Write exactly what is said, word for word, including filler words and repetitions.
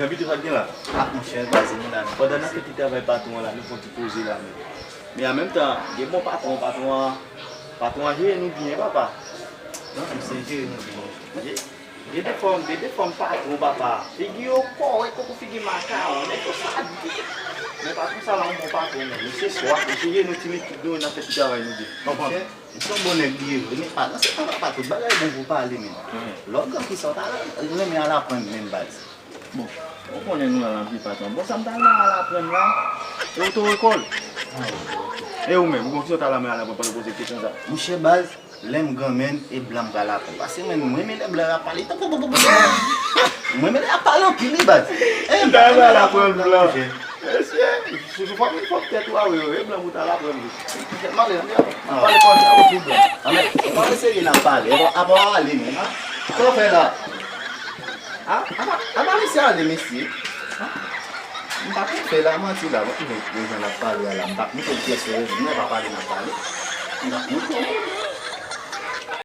Kapito, sa k gen la? Ah, monchè, baz, nou la, non. Pandan n ap fè ti travay patwon an la, nou fè yon ti poze la, men. Men an menm tan, gen bon patwon, patwon an, patwon an jere nou byen, papa. Non, misye jere nou byen. Gen, gen de fòm, gen de fòm patwon, papa. Figi yo kòrèk, tankou figi makawon, nèg yo sadik. Men patwon sa la, yon bon patwon, men. Misye swaf, misye jere nou ti lekip nou, n ap fè ti travay nou byen. Konprann? Monchè, misye yon bon nèg li ye vre, men pa nan se pa, papa, tout bagay bon pou pale, men. Lè w gen kisa w ta renmen al aprann menm, baz. Bon, ou konnen nou la nan vye patwon. Bon, sa m ta renmen al aprann la, e oto rekòl. E ou menm, ou gon kisa w ta renmen al aprann pandan w poze kesyon sa? Monchè, baz, lè m granmenm, e blan m pral aprann. Paske mwen, mwen renmen lè blan ap pale. Mwen renmen lè y ap pale anpil, wi, baz. E m ta renmen al aprann blan. Mesye, sou fòm, fòm tèt ou a, wi, e blan pou w ta al aprann, wi. Mande, mande, pale kòm sa, ou tou blan. Anmè, ou pa serye n ap pale. Apa w ale, men, a? Sa w fè la? A, apa, apa mesye ale, mesye? A? M pa konn fè la, manti la, mwen, mwen, mwen jan l ap pale a la, m pa konn fè pyès rezon, mwen pa pale n ap pale. M pa konn fè.